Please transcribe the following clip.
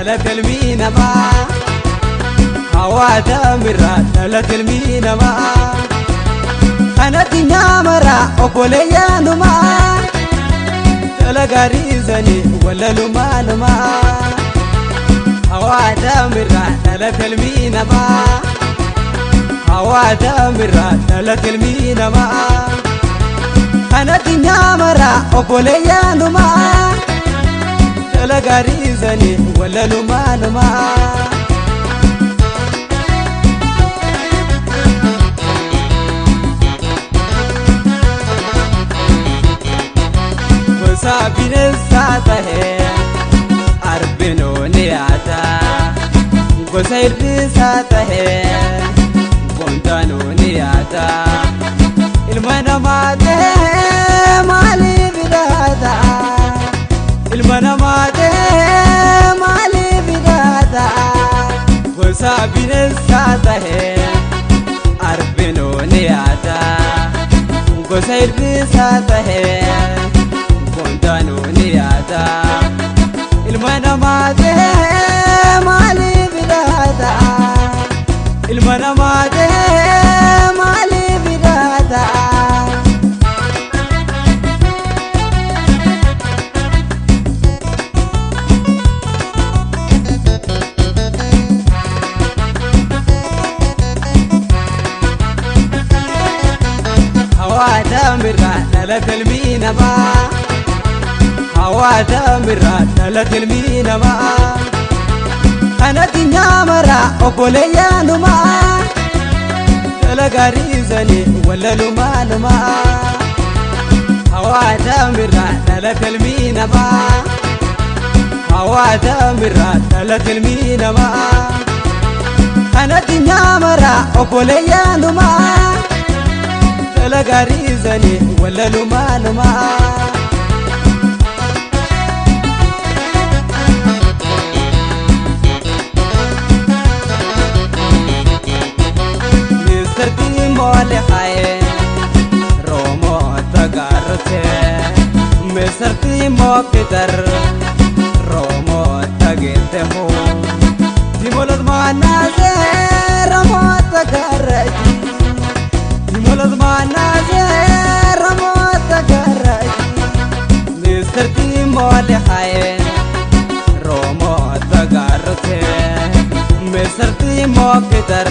dhalate ilmi namaa. Hawaa Adaam irraa dhalate ilmi namaa. Kanatti nyaamara obboleeyyanumaa. Dalagaa dhiisanii wallalumaa. Hawaa Adaam irraa dhalate ilmi namaa. Hawaa Adaam irraa dhalate ilmi namaa. Kanatti nyaamara obboleeyyanumaa. Dalagaa dhiisanii wallalumaa. Gosa bineensaa tahee arbinoo ni yaata. Gosa ilbiisaa tahee goontaanoo ni yaata. Ilma namaa tahee maaliif hidhata? Ilma namaa tahee maaliif hidhata? Gosa bineensaa tahee arbinoo ni yaata. Gosa ilbiisaa tahee goontaanoo ni yaata. Ilma namaa tahee maaliif hidhata? Ilma namaa tahee maaliif hidhata? Hawaa Adaam irraa dhalate ilmi namaa. Hawaa Adaam irraa dhalate ilmi namaa. Kanatti nyaamara obboleeyyanumaa. Dalagaa dhiisanii wallalumaa. Hawaa Adaam irraa dhalate ilmi namaa. Hawaa Adaam irraa dhalate ilmi namaa. Kanatti nyaamara obboleeyyanumaa. Dalagaa dhiisanii wallalumaa. Mister Timoole haye Roomoota gaarrate. Mister Timoo Peter Roomoota geettehu. Timoolot maanaasee Roomoota gaarrati. Timoolot maanaasee Roomoota gaarrati. Mister Timoole haye Roomoota gaarrate. Mister Timoo Peter